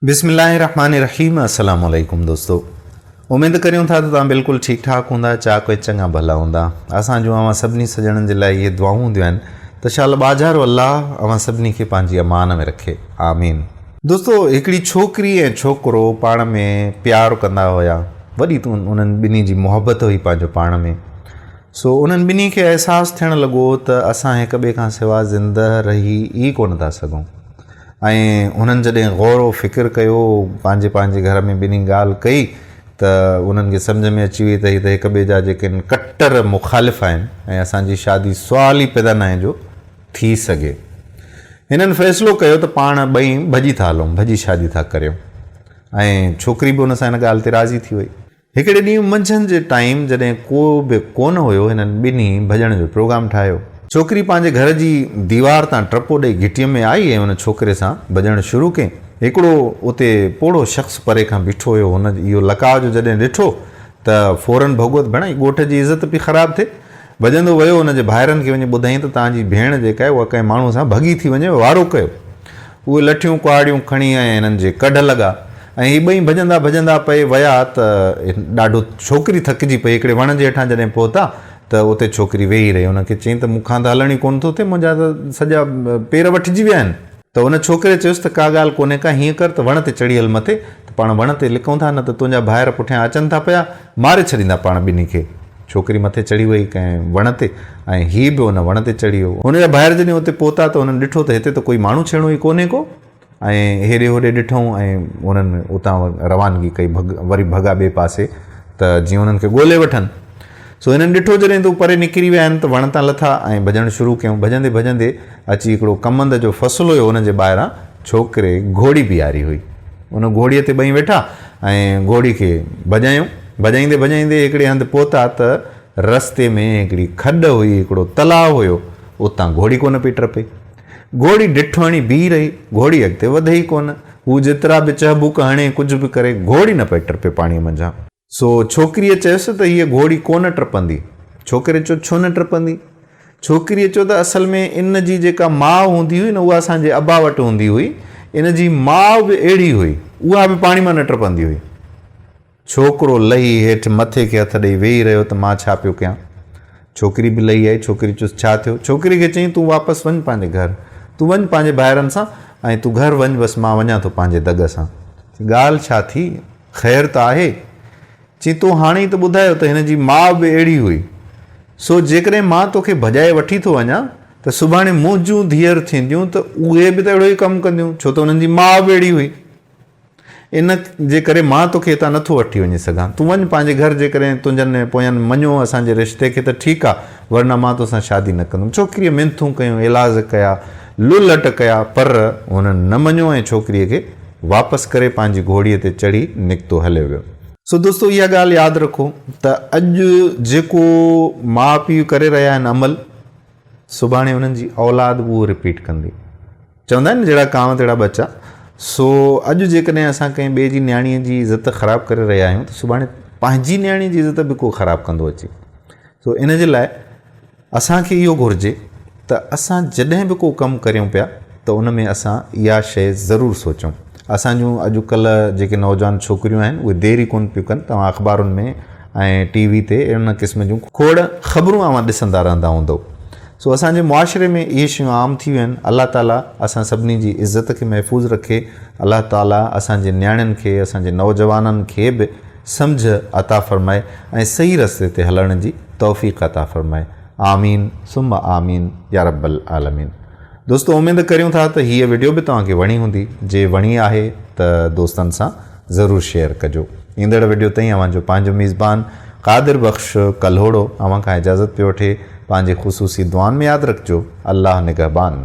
بسم الله الرحمن الرحيم السلام عليڪم دوستو اميد ڪريون ٿا ته توهان بلڪل ٺيڪ ٺاڪ هوندا چاڪ ۽ چڱا ڀلا هوندا اسان جون اوهان سڀني سڄڻن جي لاء اهي دعائون هونديون آهن ته شال ٻاجهارو الله اوهان سڀني کي پنهنجي امان ۾ رکي آمين. دوستو هڪڙي ڇوڪري ۽ ڇوڪرو پاڻ ۾ پيار ڪندا هيا وڏي انهن ٻنهي جي محبت هئي پنهنجو پاڻ ۾ سو انهن ٻنهي کي احساس ٿيڻ لڳو ته اسان هڪ ٻئي کان سوا زنده رهي ئي ڪونه ٿا سگهون ۽ هنن جڏهن غور و فڪر ڪيو، پنهنجي پنهنجي گهر ۾ ٻنهي ڳالهه ڪئي ته انهن کي سمجهه ۾ اچي وئي ته هي ته هڪ ٻئي جا جيڪي آهن ڪٽر مخالف آهن ۽ اسان جي شادي سوال ئي پيدا ناهي جو ٿي سگهي. هنن فيصلو ڪيو ته پاڻ ٻئي ڀڄي ٿا هلون، ڀڄي شادي ٿا ڪريون ۽ ڇوڪري به ان سان ان ڳالهه تي راضي ٿي وئي. هڪڙي ڏينهن منجهند جي ٽائيم جڏهن ڪو به ڪونه هيو هنن ٻنهي ڀڄڻ جو پروگرام ٺاهيو. ڇوڪري پنهنجي گهر جي ديوار تان ٽپو ڏئي گهٽيء ۾ آئي ۽ ان ڇوڪري سان ڀڄڻ شروع ڪئين. هڪڙو اتي پوڙهو شخص پري کان بيٺو هيو هن اهو لقاء جو جڏهن ڏٺو ته فورن ڀڳو ته ڀيڻا هي ڳوٺ جي عزت پئي خراب ٿئي. ڀڄندو ويو ان جي ڀائرن کي وڃي ٻڌائين ته توهان جي ڀيڻ جيڪا آهي اها ڪنهن ماڻهوء سان ڀڳي ٿي وڃي وارو ڪيو. اهي لٺيون ڪهاڙيون کڻي ۽ هنن جي ڪڍ لڳا ۽ هي ٻئي ڀڄندا ڀڄندا پئي ويا ته ڏاڍو ڇوڪري ٿڪجي پئي. هڪڙي وڻ جي هيٺان جڏهن پهتا ته اتي ڇوڪري ويهي رهي. هن کي چيائين ته مون کان ته هلڻ ئي ڪونه ٿو ٿئي، منهنجا ته سڄا پير وٺجي ويا آهن. ته ان ڇوڪري چيس ته ڪا ڳالهه ڪونهي ڪا، هيئن ڪر ته وڻ تي چڙهي هل مٿي ته پاڻ وڻ تي لڪون ٿا، نه ته تنهنجا ڀائر پٺيان اچن ٿا پيا، ماري ڇڏيندا پاڻ ٻنهي کي. ڇوڪري مٿي چڙهي وئي ڪنهن وڻ تي ۽ هي به ان وڻ تي چڙهي ويو. هن جا ڀائر جڏهن اتي پهتا ته هنن ڏٺو ته هتي ته ڪوئي ماڻهو ڇيڻو ئي ڪونهي ڪو ۽ هيڏي هوڏي ڏٺئون ۽ هنن اتان روانگي ڪئي ڀڳ وري ڀڳا ٻئي پاسي ته جيئن هنن کي ڳولي وٺن. سو هنن ڏٺو جڏهن ته هو پري نڪري ويا آهن ته وڻ تان لٿا ۽ ڀڄڻ شروع ڪيائون. ڀڄندي ڀڄندي اچي هڪڙو ڪمند جو فصل هيو ان جي ٻاهران ڇوڪري گهوڙي بيهاري هئي. ان گهوڙيء تي ٻئي ويٺا ۽ گهوڙي کي ڀڄايائون. ڀڄائيندي ڀڄائيندي هڪڙي هنڌ پهتا ته رستي ۾ هڪڙي کڏ هئي، هڪڙو تلاء هيو، اتان گهوڙي ڪونه پئي ٽپي. گهوڙي ڊٺ هڻي بيهي رهي، گهوڙي اڳتي وڌي ئي ڪونه. هو جيترا به چهبوڪ هڻي، ڪجهه به ڪري، گهوڙي نه پئي ٽپي پاڻيء منجهان. سو ڇوڪريء چيس ته هيء گهوڙي ڪونه ٽپندي. ڇوڪري چيو ڇو نه ٽپندي؟ ڇوڪريء چيو ته اصل ۾ ان جي جيڪا ماء هوندي هئي نه اها اسان جي ابا وٽ هوندي هئي، ان جي ماء به اهڙي هئي، اها به پاڻي مان نه ٽپندي هئي. ڇوڪرو لهي هيٺ مٿي کي هٿ ڏئي ويهي رهيو ته مان ڇا پيو ڪيان؟ ڇوڪري به لهي آئي، ڇوڪري چيس ڇا ٿيو؟ ڇوڪري کي چيائين تون واپس وڃ پنهنجي گهر، تون وڃ پنهنجي ڀائرن سان ۽ تون گهر وڃ بس مان وڃان ٿو پنهنجي دڳ سان. ڳالهه ڇا ٿي؟ خير ته آهي؟ چي تو هاڻي ئي ته ٻڌايو ته هن جي ماء به اهڙي هئي. سو جيڪڏهن مان توکي ڀڄائي وٺي ٿو وڃان ته سڀاڻي منهنجون ڌيئر ٿينديون ته اهي به ته اهڙو ئي ڪم ڪنديون، ڇو ته انهن جي ماء به اهڙي هئي. ان جي ڪري مان توکي هتان نٿو وٺي وڃي سگهان. تون وڃ پنهنجي گهر، جيڪڏهن تنهنجن پوين مڃيو اسان جي رشتي کي ته ٺيڪ آ، ورنه مان توسان شادي نه ڪندم. ڇوڪريء منٿون ڪيون، ايلاز ڪيا، لولهٽ ڪيا، پر هنن نه مڃيو ۽ ڇوڪريء کي واپس ڪري پنهنجي گهوڙيء تي چڙهي نڪتو هليو ويو. سو دوستو اها ڳالهه ياد رکو ته اڄ جيڪو ماء پيء ڪري رهيا آهن عمل، سڀاڻي انهن جي اولاد به اهو رپيٽ ڪندي. چوندا آهن نه جهڙا ڪانء تهڙا ٻچا. سو اڄ جيڪڏهن اسان ڪنهن ٻئي جي نياڻيء جي عزت خراب ڪري رهيا آهيون ته سڀاڻي پنهنجي نياڻيء جي عزت به ڪو خراب ڪندو اچي. سو ان جي لاء اسان کي اهو گهرجي ته اسان جڏهن به ڪو ڪم ڪريون پيا ته ان ۾ اسان اها شيء ضرور سوچون. اسان جون اڄ ڪلهه جيڪي نوجوان ڇوڪريون آهن اهي دير ئي ڪونه پيون ڪن. توهان اخبارن ۾ ۽ ٽي وي تي ان قسم جون کوڙ خبرون اوهان ڏسندا رهندا هوندؤ. سو اسان جي معاشري ۾ اهي شيون عام ٿي ويون آهن. الله تعالي اسان سڀني جي عزت کي محفوظ رکي. الله تعالي اسان جي نياڻين کي اسان جي نوجوانن کي به سمجهه عطا فرمائي ۽ صحيح رستي تي هلڻ جي توفيق عطا فرمائي. آمين ثم آمين يارب العالمين. دوستو اميد ڪريون ٿا ته هيء وڊيو به توهان کي وڻي هوندي جي وڻي آهي ته دوستن سان ضرور شيئر ڪجو. ايندڙ وڊيو تائين اوهان جو پنهنجو ميزبان قادر بخش ڪلهوڙو اوهان کان اجازت پيو وٺي پنهنجي خصوصي دعائن ۾ ياد رکجو الله نگهبان.